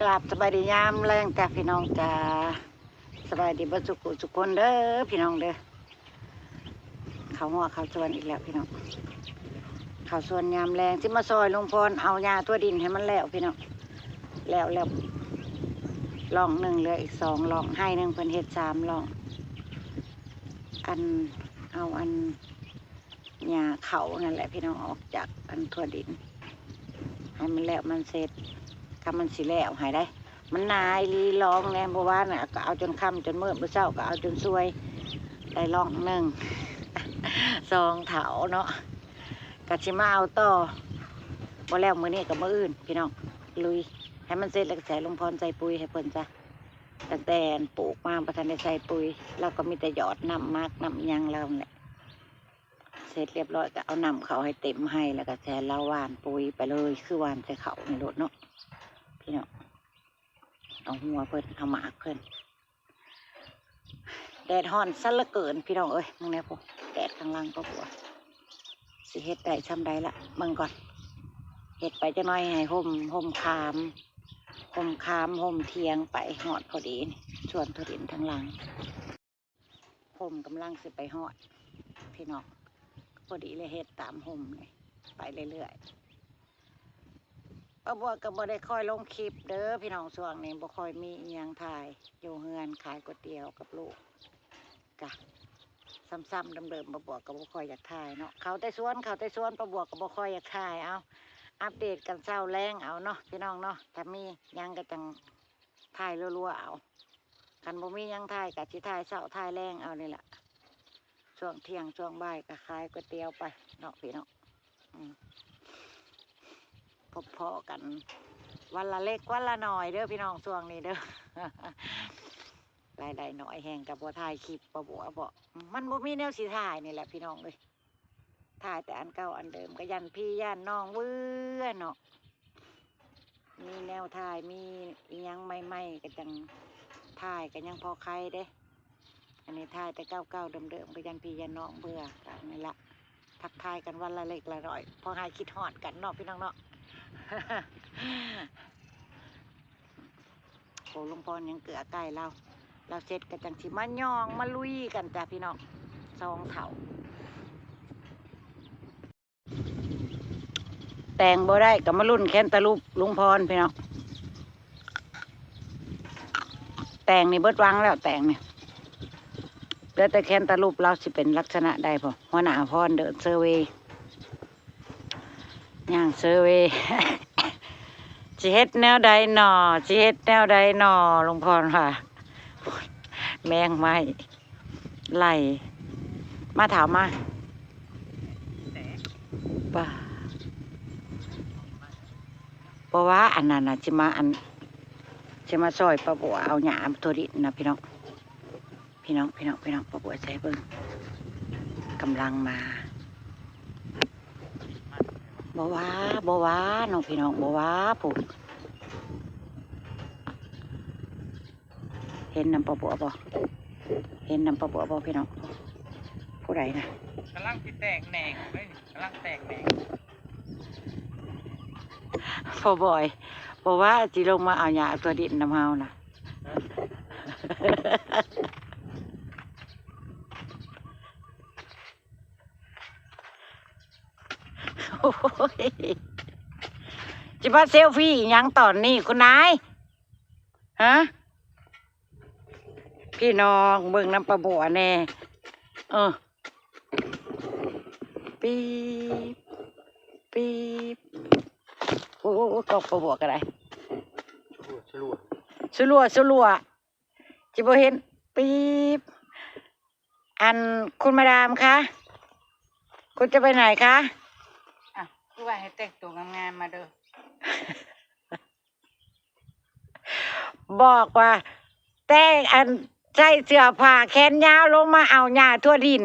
ກາບສະບາຍດີຍາມແລງຈ້າພີ່ນ້ອງຈ້າ ສະບາຍດີເບິດສຸຂູສຸຄົນເດີພີ່ນ້ອງເດີ. ເຂົ້າຮົ້ວເຂົ້າສວນອີກແລ້ວພີ່ນ້ອງ ເຂົ້າສວນຍາມແລງ ຊິມາຊ່ອຍລຸງພອນເອົາຫຍ້າທົ່ວດິນໃຫ້ມັນແລ້ວພີ່ນ້ອງ. ແລ້ວແລ້ວລ່ອງໜຶ່ງ ເຫຼືອອີກສອງລ່ອງ ໄຮ່ໜຶ່ງເພິ່ນເຮັດສາມລ່ອງ. ອັນ ເອົາອັນ ຫຍ້າເຂົ້ານັ້ນແຫຼະພີ່ນ້ອງ ອອກຈາກອັນທົ່ວດິນ ໃຫ້ມັນແລ້ວມັນເສັດ ກະມັນຊິແລ້ວໃຫ້ໄດ໋. ມັນໜາອີ່ຫຼີລ່ອງແດ່ ມື້ວານນະກະເອົາຈົນຄ່ຳຈົນມືດ ມື້ເຊົ້າກະເອົາຈົນສວຍ ໄດ້ລ່ອງໜຶ່ງ ສອງເຖົ້າເນາະ. ກະຊິມາເອົາຕໍ່ ບໍ່ແລ້ວມື້ນີ້ກະມື້ອື່ນພີ່ນ້ອງ ລຸຍ ໃຫ້ມັນເສັດແລ້ວກະໃສ່ ລຸງພອນໃສ່ປຸ໋ຍໃຫ້ເພິ່ນຊະ. ຕັ້ງແຕ່ປູກມາບໍ່ທັນໄດ້ໃສ່ປຸ໋ຍ ລາວກະມີແຕ່ຢອດນ້ຳໝາກນ້ຳຫຍັງລາວຫັ້ນແຫຼະ. ເສັດລຽບຮ້ອຍກະເອົານ້ຳເຂົ້າໃຫ້ເຕັມໄຮ່ ແລ້ວກະໃຫ້ລາວຫວ່ານປຸ໋ຍໄປເລີຍ ຄືຫວ່ານໃສ່ເຂົ້ານີ້ໂລດເນາະພີ່ນ້ອງ. ເອົາຫົວເພິ່ນ ເອົາໝາກເພິ່ນ. ແດດຮ້ອນຊະເຫຼືອເກີນພີ່ນ້ອງເອີຍ ເບິ່ງແດ່ພຸ້ນ ແດດຂ້າງຫຼັງປ້າບົວ. ຊິເຮັດໄດ້ຊ່ຳໃດລະ ເບິ່ງກ່ອນ. ເຮັດໄປຈັກໜ້ອຍໃຫ້ຮົ່ມ ຮົ່ມຂາມ ຮົ່ມຂາມ ຮົ່ມຖຽງໄປ ຮອດພໍດີນີ້ ສວນຖົ່ວດິນທາງຫຼັງ. ຮົ່ມກຳລັງຊິໄປຮອດພີ່ນ້ອງ ພໍດີເລີຍເຮັດຕາມຮົ່ມນີ້ໄປເລື້ອຍໆ. ປ້າບົວກະບໍ່ໄດ້ຄ່ອຍລົງຄລິບເດີພີ່ນ້ອງ ຊ່ວງນີ້ບໍ່ຄ່ອຍມີອີ່ຫຍັງຖ່າຍ ຢູ່ເຮືອນຂາຍກ໋ວຍຕຽວກັບລູກ ກະຊ້ຳໆເດີມໆ ປ້າບົວກະບໍ່ຄ່ອຍຢາກຖ່າຍເນາະ. ເຂົ້າແຕ່ສວນ ເຂົ້າແຕ່ສວນ ປ້າບົວກະບໍ່ຄ່ອຍຢາກຖ່າຍ. ເອົາ ອັບເດດກັນເຊົ້າແລງເອົາເນາະພີ່ນ້ອງເນາະ ຖ້າມີຫຍັງກະຈັ່ງ ຖ່າຍລົວໆເອົາ ຄັນບໍ່ມີຫຍັງຖ່າຍກະຊິຖ່າຍເຊົ້າຖ່າຍແລງເອົານີ້ລະ. ຊ່ວງທ່ຽງຊ່ວງບ່າຍກະຂາຍກ໋ວຍຕຽວໄປເນາະພີ່ນ້ອງ. ອືມ ພົບພໍ້ກັນວັນລະເລັກວັນລະໜ້ອຍເດີພີ່ນ້ອງ ຊ່ວງນີ້ເດີ ລາຍໄດ້ໜ້ອຍແຮງກະບໍ່ຖ່າຍຄລິບ ບໍ່ບົວເບາະ ມັນບໍ່ມີແນວຊິຖ່າຍນີ້ແຫຼະພີ່ນ້ອງເອີຍ. ຖ່າຍແຕ່ອັນເກົ່າອັນເດີມ ກະຢ້ານພີ່ຢ້ານນ້ອງເບື່ອເນາະ. ມີແນວຖ່າຍ ມີອີ່ຫຍັງໃໝ່ໆກະຈັ່ງຖ່າຍ ກະຍັງພໍໄຄເດ້. ອັນນີ້ຖ່າຍແຕ່ເກົ່າໆເດີມໆ ກະຢ້ານພີ່ຢ້ານນ້ອງເບື່ອ. ກະນີ້ລະ ທັກທາຍກັນວັນລະເລັກລະໜ້ອຍ ພໍຫາຍຄິດຮອດກັນເນາະພີ່ນ້ອງເນາະ. ໂອ້ ລຸງພອນຍັງເກືອໄກ່ລາວ ລາວເສັດກະຈັ່ງຊິມາຍ່ອງມາລຸຍກັນຈ້າພີ່ນ້ອງ ສອງເຖົ້າ. ແຕ່ງບໍ່ໄດ້ກະມາລຸ້ນແຄນຕາລູບລຸງພອນພີ່ນ້ອງ. ແຕ່ງນີ້ເບິດຫວັງແລ້ວ ແຕ່ງນີ້ ເຫຼືອແຕ່ແຄນຕາລູບ ລາວຊິເປັນລັກສະນະໃດພຸ້ນ. ຫົວໜ້າພອນເດີນເຊີເວ ຍ່າງເຊີເວ ຊິເຮັດແນວໃດໜໍ ຊິເຮັດແນວໃດໜໍ ລຸງພອນວ່າ. ແມງໄມ້ໄລ່ມາ ຖາມມາ ປ້າ ບໍ່ວ່າອັນນັ້ນນະ ຊິມາ ອັນ ຊິມາຊ່ອຍປ້າບົວເອົາຫຍ້າທົ່ວດິນນະພີ່ນ້ອງ. ພີ່ນ້ອງ ພີ່ນ້ອງ ພີ່ນ້ອງ ປ້າບົວໃສ່ເບິ່ງ ກຳລັງມາ. ບໍ່ວ່າ ບໍ່ວ່າເນາະພີ່ນ້ອງ ບໍ່ວ່າ. ຜູ້ ເຫັນນຳປ້າບົວບໍ່? ເຫັນນຳປ້າບົວບໍ່ພີ່ນ້ອງ? ຜູ້ໃດນະ? ກຳລັງຊິແຕກແໜງເດ້ ກຳລັງແຕກແໜງ. ພໍ່ບອຍ ບໍ່ວ່າຊິລົງມາເອົາຫຍ້າຕົວດິນນຳເຮົານະ. ໂອ້ຍ ຊິມາເຊລຟີ່ຫຍັງຕອນນີ້ຄຸນນາຍ? ຮະ? ພີ່ນ້ອງເບິ່ງນຳປ້າບົວແດ່. ເອີ ປີບ ປີບ. ໂອ້ ກອກປ້າບົວກໍໄດ້ ສະຫຼົວ ສະຫຼົວ ຊິບໍ່ເຫັນ. ປີບ. ອັນ ຄຸນມາດາມຄະ ຄຸນຈະໄປໄຫນຄະ? ອ້າວ ຄືວ່າໃຫ້ແຕ່ງຕົວງາມໆມາເດີ. ບອກວ່າແຕ່ງ ອັນ ໃສ່ເສື້ອຜ້າແຂນຍາວລົງມາເອົາຫຍ້າທົ່ວດິນ.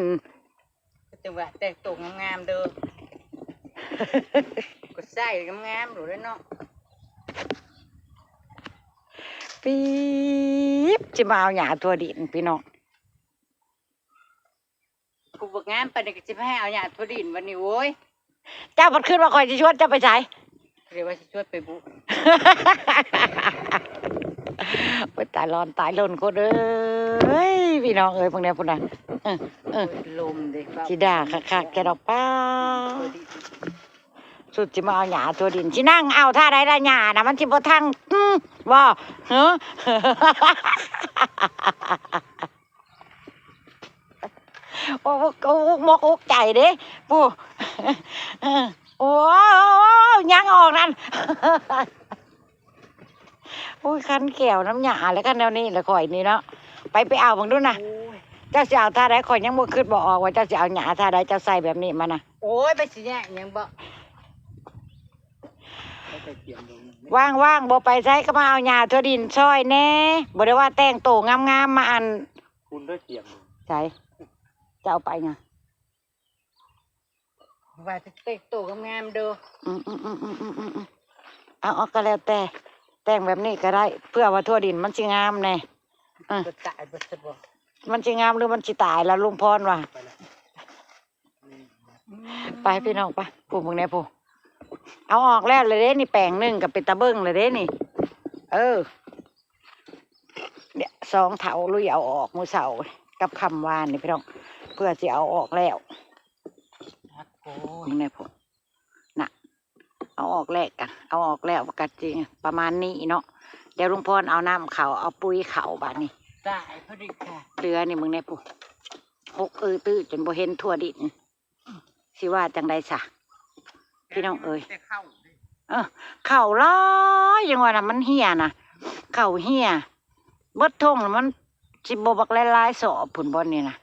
ຈັ່ງວ່າແຕ່ງໂຕງາມໆເດີ ກໍໃສ່ງາມໆໂລດເນາະ. ປີບ ຊິມາເອົາຫຍ້າທົ່ວດິນພີ່ນ້ອງ. ຜູ້ບໍ່ງາມປານນີ້ກໍຊິມາໃຫ້ເອົາຫຍ້າທົ່ວດິນບັດນີ້. ໂອ້ຍ ເຈົ້າພັດຄິດວ່າຂ້ອຍຊິຊວນເຈົ້າໄປໃສ? ເລີຍວ່າຊິຊວນໄປບຸ. ໂອ້ຍ ຕາຍຮ້ອນຕາຍລົນຄົນເອີຍ ພີ່ນ້ອງເອີຍ ເບິ່ງແດ່ພຸ້ນນະ ເອີ ເອີ ລົມເດ້ ຊິດ່າຄັກໆ ແກດອກ ປ້າ ສຸດຊິມາເອົາຫຍ້າທົ່ວດິນ ຊິນັ່ງເອົາທ່າໃດລະຫຍ້ານະ ມັນຊິບໍ່ທັງ ອື ບໍ່ ເຮີ ໂອ້ ໂອ້ ອົກມົກອົກໃຈເດ້ ປູ້ ເອີ ໂອ້ ໂອ້ ໂອ້ ຍັງອອກນັ້ນ ໂອ້ຍ ຄັນແຂ້ວນຳຫຍ້າແລ້ວ ຄັນແນວນີ້ລະຂ້ອຍນີ້ເນາະ ໄປ ໄປເອົາເບິ່ງດູນະ ໂອ້ຍ ເຈົ້າຊິເອົາທ່າໃດ ຂ້ອຍຍັງບໍ່ຄິດບໍ່ອອກວ່າເຈົ້າຊິເອົາຫຍ້າທ່າໃດ ເຈົ້າໃສ່ແບບນີ້ມານະ ໂອ້ຍ ໄປຊິແຍກຫຍັງບໍ່ ວ່າງໆ ບໍ່ໄປໃສ ກໍມາເອົາຫຍ້າທົ່ວດິນຊ່ອຍແດ່ ບໍ່ໄດ້ວ່າແຕ່ງໂຕງາມໆ ມາອັນ ຄຸນເດີ ຕຽມ ໃສ ເຈົ້າເອົາໄປຫຍັງ? ວ່າຈະແຕ່ງໂຕງາມໆ ເດີ ອືມໆ ເອົາອອກກໍແລ້ວແຕ່ ແຕ່ງແບບນີ້ກໍໄດ້ ເພື່ອວ່າທົ່ວດິນມັນຊິງາມແດ່ ເອີ ມັນຊິງາມ ຫຼື ມັນຊິຕາຍລະ ລຸງພອນວ່າ ໄປພີ່ນ້ອງ ໄປ ຜູ້ເບິ່ງແດ່ຜູ້ ເອົາອອກແລ້ວລະເດ້ນີ້ ແປງໜຶ່ງກໍເປັນຕາເບິ່ງລະເດ້ນີ້ ເອີ ເນຍ ສອງເຖົ້າລຸຍເອົາອອກມື້ເຊົ້າກັບຄ່ຳວານນີ້ພີ່ນ້ອງ ເພື່ອຊິເອົາອອກແລ້ວ ໂອ້ຍ ເບິ່ງແດ່ພຸ້ນນະ ເອົາອອກແລ້ວກະ ເອົາອອກແລ້ວກະຊິປະມານນີ້ເນາະ ດຽວລຸງພອນເອົານ້ຳເຂົ້າ ເອົາປຸ໋ຍເຂົ້າບາດນີ້ ຕາຍພໍດີຄ່ະ ເຫຼືອນີ້ເບິ່ງແດ່ພຸ້ນ ຫົກອື້ຕື້ຈົນບໍ່ເຫັນທົ່ວດິນ ຊິວ່າຈັ່ງໃດຊະ ພີ່ນ້ອງເອີຍ ແຕ່ເຂົ້າເດ້ ເອີ ເຂົ້າຫຼາຍ ຍັງວ່ານະ ມັນເຫ່ຍນະ ເຂົ້າເຫ່ຍ ເບິດທົ່ງລະ ມັນຊິບໍ່ບັກຫຼາຍໆ ສອບພຸ້ນ ບ່ອນນີ້ນະ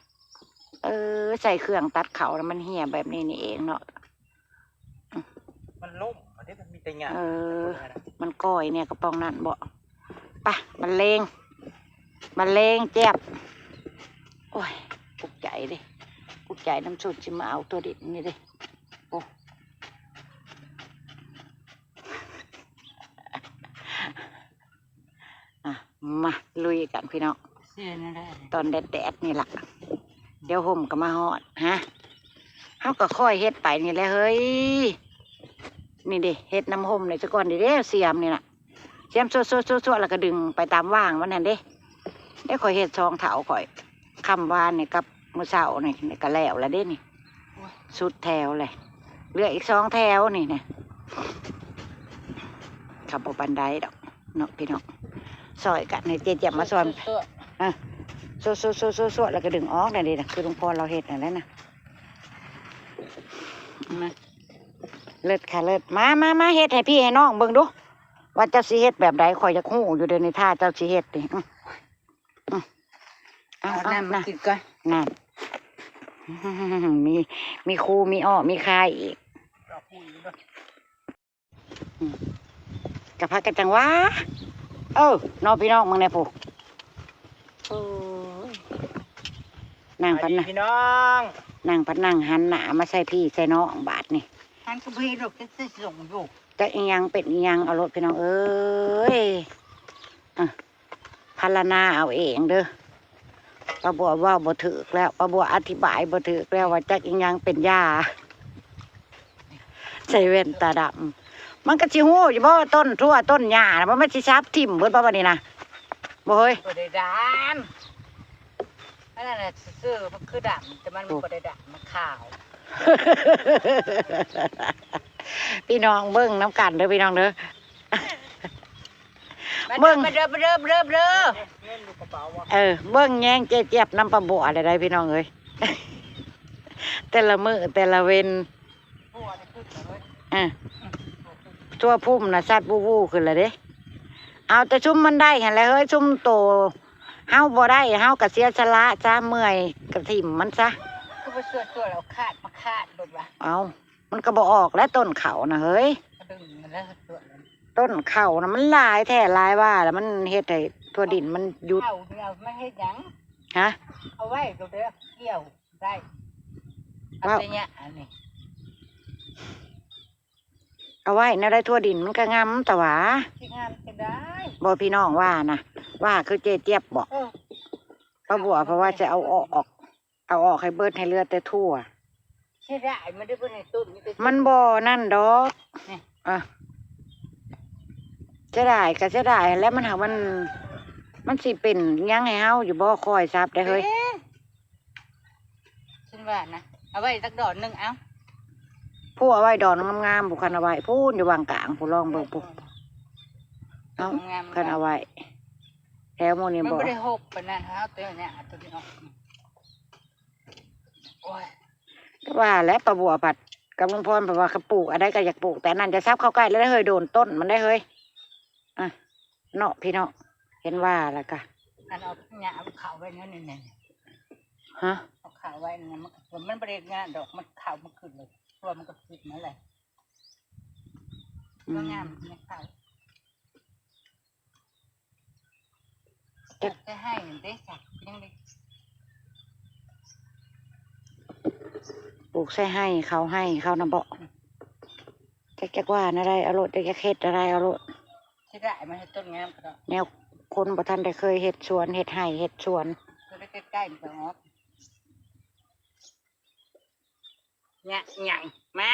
ເອີ ໃສ່ເຄື່ອງຕັດເຂົ້າລະ ມັນເຫ່ຍແບບນີ້ນີ້ເອງເນາະ ມັນລົ້ມ ອັນນີ້ມັນມີແຕ່ຫຍ້າ ເອີ ມັນກ້ອຍແດ່ກະປ່ອງນັ້ນບໍ ໄປ ບັນເລງ ບັນເລງແຈບ ໂອ້ຍ ອຸກໃຈເດ້ ອຸກໃຈນຳຊຸດຊິມາເອົາຕົວດິນນີ້ເດ້ ໂອ້ ອ່ະ ມາລຸຍກັນພີ່ນ້ອງ ເສຍແນວໃດ ຕອນແດດໆ ນີ້ລະ ດຽວຮົ່ມກໍມາຮອດ ຮະ ເຮົາກໍຄ່ອຍເຮັດໄປນີ້ແຫຼະເຮີ້ຍ ນີ້ເດ້ ເຮັດນຳຮົ່ມນີ້ຊະກ່ອນ ເດ້ ສຽມນີ້ນະ ສຽມ ຊວດໆໆ ແລ້ວກໍດຶງໄປຕາມຫວ່າງມັນຫັ້ນເດ້ ເດ້ ຂ້ອຍເຮັດສອງເຖົ້າຂ້ອຍ ຄ່ຳວານນີ້ກັບມື້ເຊົ້ານີ້ ນີ້ກໍແລ້ວລະເດ້ນີ້ ສຸດແຖວແຫຼະ ເຫຼືອອີກສອງແຖວນີ້ນະ ກໍບໍ່ປານໃດດອກເນາະພີ່ນ້ອງ ຊ່ອຍກັນ ໃຫ້ເຈຈຽບມາຊ່ອຍ ເອີ ຊວດໆໆໆ ແລ້ວກໍດຶງອອກນັ້ນເດ້ນະ ຄືລຸງພອນລາວເຮັດນັ້ນແຫຼະນະ ມາ ເລີດຄ່ະເລີດ ມາ ມາ ມາເຮັດໃຫ້ພີ່ໃຫ້ນ້ອງເບິ່ງດູ ວ່າເຈົ້າຊິເຮັດແບບໃດ ຂ້ອຍຢາກຮູ້ຢູ່ເດນີ້ ຖ້າເຈົ້າຊິເຮັດນີ້ ອື ອື ເອົາ ເອົາ ເອົານ້ຳມາກິນກ່ອນ ນັ້ນ ມີ ມີຄູ ມີອ້ອ ມີຄາຍອີກ ອື ກະພາກັນຈັ່ງຫວາ ເອີ ເນາະ ພີ່ນ້ອງ ເບິ່ງແດ່ພຸ້ນ ໂອ້ຍ ນາງພັດນະ ພີ່ນ້ອງ ນາງພັດນັ່ງຫັນໜ້າມາໃສ່ພີ່ໃສ່ນ້ອງບາດນີ້ ຫັນກໍບໍ່ເຫັນດອກ ແຕ່ສົ່ງຢູ່ ຈັກອີ່ຫຍັງເປັນອີ່ຫຍັງ ເອົາໂລດພີ່ນ້ອງເອີຍ ອະ ພັນລະນາເອົາເອງເດີ ປ້າບົວເວົ້າບໍ່ຖືກແລ້ວ ປ້າບົວອະທິບາຍບໍ່ຖືກແລ້ວ ວ່າຈັກອີ່ຫຍັງເປັນຢາ ໃສ່ແວ່ນຕາດຳ ມັນກໍຊິຮູ້ຢູ່ບໍ່ ຕົ້ນຖົ່ວຕົ້ນຫຍ້ານະ ບໍ່ແມ່ນຊິສັບຖິ້ມເບິດບໍ່ບັດນີ້ນະ ບໍ່ເຮີ້ຍ ບໍ່ໄດ້ດຳ ອັນນັ້ນນະຊື່ໆ ມັນຄືດຳ ແຕ່ມັນບໍ່ໄດ້ດຳ ມັນຂາວ ພີ່ນ້ອງເບິ່ງນຳກັນເດີ ພີ່ນ້ອງເດີ ມາເດີ ເບິ່ງ ມາເດີ ມາເດີ ມາເດີ ມາເດີ ເອີ ເບິ່ງແຍງເຈຈຽບນຳປ້າບົວແລ້ວໄດ໋ພີ່ນ້ອງເອີຍ ແຕ່ລະມື້ແຕ່ລະເວັນ ອາ ທົ່ວພຸ້ມນະ ສັດວູ່ໆ ຂຶ້ນລະເດ້ ເອົາແຕ່ຊຸມມັນໄດ້ຫັ້ນແຫຼະເຮີ້ຍ ຊຸມໂຕເຮົາບໍ່ໄດ້ ເຮົາກະເສຍສະຫຼະຊະ ເມື່ອຍກະຖິ້ມມັນຊະ ຄືບໍ່ຊ່ວຍໆ ເອົາຄາດມາຄາດໂລດວະ ເອົາ ມັນກໍບໍ່ອອກແຫຼະ ຕົ້ນເຂົ້ານະເຮີ້ຍ ກໍດຶງຫັ້ນແຫຼະ ຕົ້ນເຂົ້ານະ ມັນຫຼາຍແທ້ຫຼາຍວ່າ ແລ້ວມັນເຮັດໃຫ້ທົ່ວດິນມັນຢຸດ ເຂົ້ານີ້ເອົາມາເຮັດຫຍັງ? ຮະ? ເອົາໄວ້ກໍໄດ້ ກ່ຽວໄດ້ ເອົາແຕ່ຫຍ້າອັນນີ້ ເອົາໄວ້ແນວໃດ? ທົ່ວດິນມັນກໍງາມຕະຫວາ ຊິງາມຈັ່ງໃດ? ບໍ່ ພີ່ນ້ອງວ່ານະ ວ່າຄືເຈຈຽບບໍ? ເອີ ປ້າບົວເພິ່ນວ່າຈະເອົາອອກ ເອົາອອກໃຫ້ເບິດ ໃຫ້ເຫຼືອແຕ່ຖົ່ວ ເສຍດາຍ ມັນໄດ້ເບິ່ງໃນຕົ້ນມີແຕ່ ມັນບໍ່ນັ້ນດອກ ນີ້ ເອີ ເສຍດາຍກໍເສຍດາຍແຫຼະ ມັນຫາກມັນ ມັນຊິເປັນຫຍັງໃຫ້ເຮົາຢູ່ບໍ່? ຄອຍສັບໄດ້ເຮີ້ຍ. ເປັນ ຊັ້ນວ່ານະ ເອົາໄວ້ຈັກດອນໜຶ່ງ ເອົາ ຜູ້ເອົາໄວ້ດອນງາມໆ ຜູ້ຄັນເອົາໄວ້ພຸ້ນຢູ່ຫວ່າງກາງພຸ້ນ ລອງເບິ່ງພຸ້ນ. ເອົາ ງາມໆ ຄັນເອົາໄວ້ແຖວໝູ່ນີ້ ມັນບໍ່ ບໍ່ໄດ້ຮົກປານນັ້ນ ເຮົາເອົາຕົວນີ້ ເອົາຕົວນີ້ອອກ. ໂອ້ຍ ແຕ່ວ່າແຫຼະ ປ້າບົວພັດກັບລຸງພອນ ເພິ່ນວ່າຄັນປູກອັນໃດກໍຢາກປູກ ແຕ່ອັນນັ້ນຢ່າສັບເຂົ້າໃກ້ເລີຍເຮີ້ຍ ໂດນຕົ້ນມັນໄດ໋ເຮີ້ຍ. ອ່ະ ເນາະພີ່ນ້ອງ ເຫັນວ່າແລ້ວກະ ອັນເອົາຫຍ້າເອົາເຂົ້າໄວ້ນັ້ນນີ້ ຮະ ເອົາເຂົ້າໄວ້ນັ້ນ ມັນ ມັນບໍ່ໄດ້ງາມດອກ ມັນເຂົ້າມັນຂຶ້ນເລີຍ ຕົວມັນກໍຂຶ້ນມາແລ້ວ. ອືມ ບໍ່ງາມ ມັນເຂົ້າ ຈັກ ແຕ່ໃຫ້ເດ້ ຈັກຍັງໄດ້ ປູກໃສ່ໄຮ່ເຂົາ ໄຮ່ເຂົານະເບາະ. ອືມ ຈັກ ຈັກວ່າແນວໃດເອົາໂລດ ຈັກ ຈັກເຮັດແນວໃດເອົາໂລດ. ຊິໄດ້ມາເຮັດຕົ້ນງາມກໍໄດ້ ແນວຄົນບໍ່ທັນໄດ້ເຄີຍເຮັດສວນ ເຮັດໄຮ່ເຮັດສວນ ກໍໄດ້ໃກ້ໆ ມັນກໍອອກ. ຍະ ຫຍັງ ມາ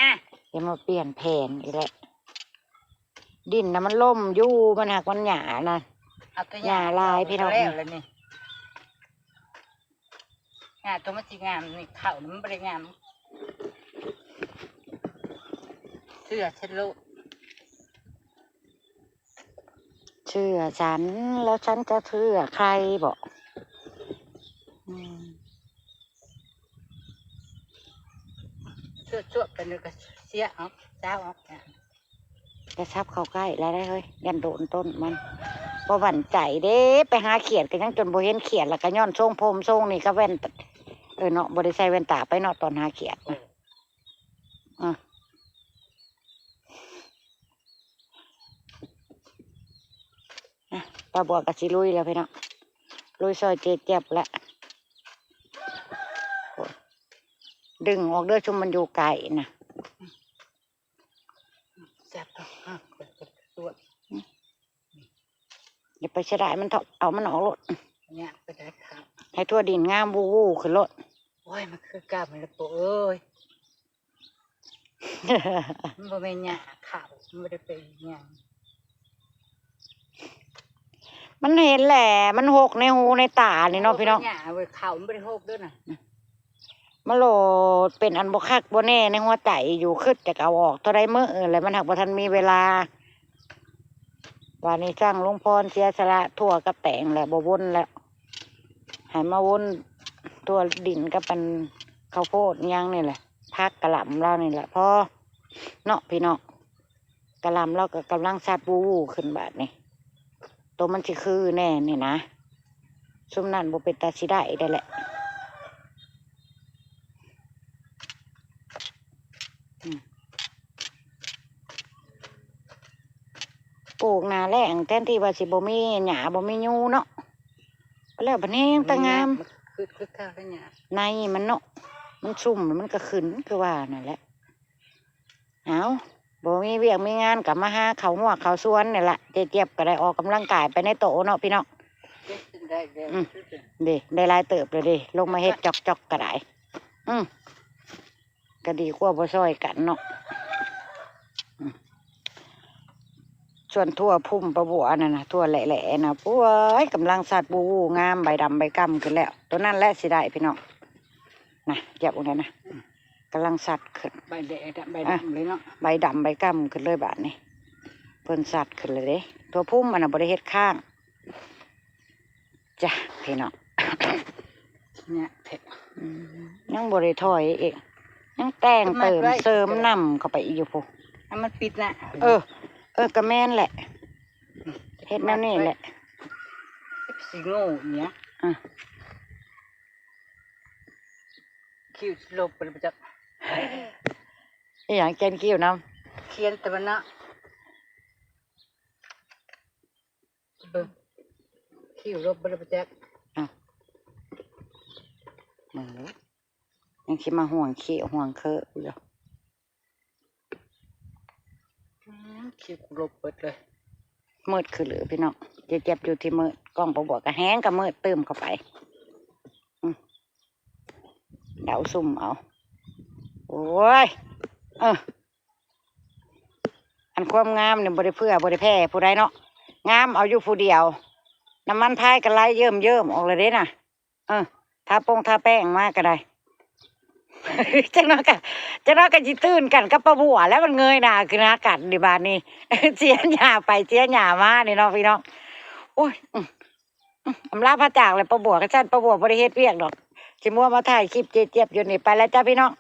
ຢ່າມາປ່ຽນແຜນອີກແລ້ວ. ດິນນະມັນລົມຢູ່ ມັນຫາກມັນຫຍ້ານະ ເອົາແຕ່ຫຍ້າ ຫຍ້າຫຼາຍພີ່ນ້ອງ ແລ້ວລະນີ້. ຫຍ້າຕົວມັນຊິງາມນີ້ ເຂົ້າມັນບໍ່ໄດ້ງາມ ເຊື່ອເທັດໂລດ. ເຊື່ອສັນ ແລ້ວສັນຈະເຊື່ອໃຄເບາະ? ອືມ ເຊື່ອຈວບໄປນີ້ກໍເສຍອອກ ຊາວອອກ ກະສັບເຂົ້າໃກ້ແລ້ວໄດ໋ເຮີ້ຍ ຢ້ານໂດນຕົ້ນມັນ. ບໍ່ໝັ້ນໃຈເດ້ ໄປຫາຂຽດກໍຍັງຈົນບໍ່ເຫັນຂຽດ ແລ້ວກໍຍ້ອນຊົງຜົມຊົງນີ້ກັບແວ່ນ ເອີເນາະ ບໍ່ໄດ້ໃສ່ແວ່ນຕາໄປເນາະ ຕອນຫາຂຽດ. ເອີ ອ່ະ ປ້າບົວກໍຊິລຸຍແລ້ວພີ່ນ້ອງ ລຸຍຊ່ອຍເຈແຈັບແລ້ວ. ໂອ້ຍ ດຶງອອກເດີ ຊຸມມັນຢູ່ໃກ້ນະ ຈັບເອົາ ອ່ະ ກວດ ກວດ ກວດ. ຢ່າໄປເສຍດາຍມັນເຖາະ ເອົາມັນອອກໂລດ ຍາກໄປໄດ້ ໃຫ້ທົ່ວດິນງາມວູ່ໆ ຂຶ້ນໂລດ. ໂອ້ຍ ມັນຄືກຳຫັ້ນລະໂປເອີຍ ມັນບໍ່ແມ່ນຫຍ້າເຂົ້າ ມັນບໍ່ໄດ້ເປັນຫຍັງ. ມັນເຫັນແຫຼະ ມັນຫົກໃນຫູໃນຕານີ້ເນາະ ໂອ້ຍ ພີ່ນ້ອງ ຫຍ້າເວີ້ຍ ເຂົ້າມັນບໍ່ໄດ້ຫົກເດີນະ. ມັນໂລດເປັນອັນບໍ່ຄັກບໍ່ແນ່ໃນຫົວໃຈຢູ່ ຄຶດຢາກເອົາອອກເທົ່າໃດມື້ແລ້ວ ມັນຫາກບໍ່ທັນມີເວລາ. ບາດນີ້ຊ່າງລຸງພອນເສຍສະຫຼະທົ່ວກັບແຕງແລ້ວ ບໍ່ວົນແລ້ວ ໃຫ້ມາວົນທົ່ວດິນກັບອັນເຂົ້າໂພດຫຍັງນີ້ແຫຼະ ຜັກກະຫຼ່ຳລາວນີ້ແຫຼະ ພໍເນາະ ພີ່ນ້ອງ. ກະຫຼ່ຳລາວກໍກຳລັງສັດວູ່ໆ ຂຶ້ນບາດນີ້ ໂຕມັນຊິຄືແນ່ນີ້ນະ ຊຸມນັ້ນບໍ່ເປັນຕາຊິໄດ້ໄດ້ແຫຼະ. ອືມ ປູກໜ້າແລ້ງແທນທີ່ວ່າຊິບໍ່ມີຫຍ້າບໍ່ມີຍູເນາະ ແລ້ວບັດແຮງຕາງາມ ຄື ຄືເກົ່າແລ້ວຫຍ້າ ໃນມັນເນາະ ມັນຊຸ່ມ ມັນກໍຂຶ້ນຄືວ່ານັ້ນແຫຼະ. ເອົາ ບໍ່ມີວຽກມີງານກໍມາຫາເຂົ້າຮົ້ວເຂົ້າສວນນີ້ລະ ເຈຈຽບກໍໄດ້ອອກກຳລັງກາຍໄປໃນໂຕເນາະ ພີ່ນ້ອງ. ເຮັດຈົນໄດ້ແລ້ວ ອືມ ເດ້ ໄດ້ຫຼາຍເຕີບແລ້ວເດ້ ລົງມາເຮັດຈອກໆ ກໍໄດ້ ອືມ ກໍດີກວ່າບໍ່ຊ່ອຍກັນເນາະ. ອືມ ສ່ວນຖົ່ວພຸ້ມປາບົວນັ້ນນະ ຖົ່ວແຫຼະໆ ນະ ໂອ້ຍ ກຳລັງສັດວູ່ໆ ງາມ ໃບດຳໃບກ່ຳຂຶ້ນແລ້ວ ໂຕນັ້ນແຫຼະຊິໄດ້ ພີ່ນ້ອງ. ນະ ຈັບເບິ່ງແດ່ນະ ກຳລັງສັດຂຶ້ນ ໃບແດງ ໃບດຳເລີຍເນາະ ໃບດຳໃບກ່ຳຂຶ້ນເລີຍບາດນີ້ ເພິ່ນສັດຂຶ້ນແລ້ວເດ້. ຖົ່ວພຸ້ມອັນນັ້ນບໍ່ໄດ້ເຮັດຄ້າງຈ້ະ ພີ່ນ້ອງ ເນຍ ອືມ ຍັງບໍ່ໄດ້ຖອຍອີກ ຍັງແຕ່ງເຕີມເສີມນຳເຂົ້າໄປອີກຢູ່ພຸ້ນ ໃຫ້ມັນປິດນະ. ເອີ ເອີ ກໍແມ່ນແຫຼະ ເຮັດແນວນີ້ແຫຼະ ຊິໂງ່ອີຫຍັງ ອາ. ຄິ້ວລົບໄປແລ້ວບໍ່ຈັກ ອີຫຍັງ ຂຽນຄິ້ວນຳ ຂຽນແຕ່ວ່າເນາະ ເບິ່ງ ຄິ້ວລົບໄປແລ້ວບໍ່ຈັກ ອ້າວ ເບິ່ງເດີ ຍັງຊິມາຫ່ວງຄິ້ວຫ່ວງເຄີຢູ່. ອືມ ຄິ້ວລົບເບິດເລີຍ ມືດຄືຫຼືພີ່ນ້ອງ ເຈຈຽບຢູ່ທີ່ມືດ ກ້ອງປາບົວກະແຮງກະມືດຕື່ມເຂົ້າໄປ ອືມ ເດົາຊຸ່ມເອົາ ໂອ້ຍ ເອີ ອັນຄວາມງາມນີ້ບໍ່ໄດ້ເຜື່ອບໍ່ໄດ້ແຜ່ຜູ້ໃດເນາະ ງາມເອົາຢູ່ຜູ້ດຽວ ນ້ຳມັນພາຍກໍໄຫຼເຍິ້ມໆອອກແລ້ວເດ້ນະ. ເອີ ທາປົງທາແປ້ງມາກໍໄດ້. ຈັກໜ້ອຍກໍ ຈັກໜ້ອຍກໍຊິຕື່ນກັນກັບປ້າບົວແລ້ວ ມັນເງີຍໜ້າຂຶ້ນຫາກັນນີ້ບາດນີ້. ເສຍຫຍ້າໄປເສຍຫຍ້າມານີ້ເນາະພີ່ນ້ອງ. ໂອ້ຍ ອຳລາພາຈາກແລ້ວປ້າບົວ. ຄັນຊັ້ນປ້າບົວບໍ່ໄດ້ເຮັດວຽກດອກ ຊິມົວມາຖ່າຍຄລິບເຈເຈຍບຢູ່ນີ້. ໄປແລ້ວຈ້າພີ່ນ້ອງ.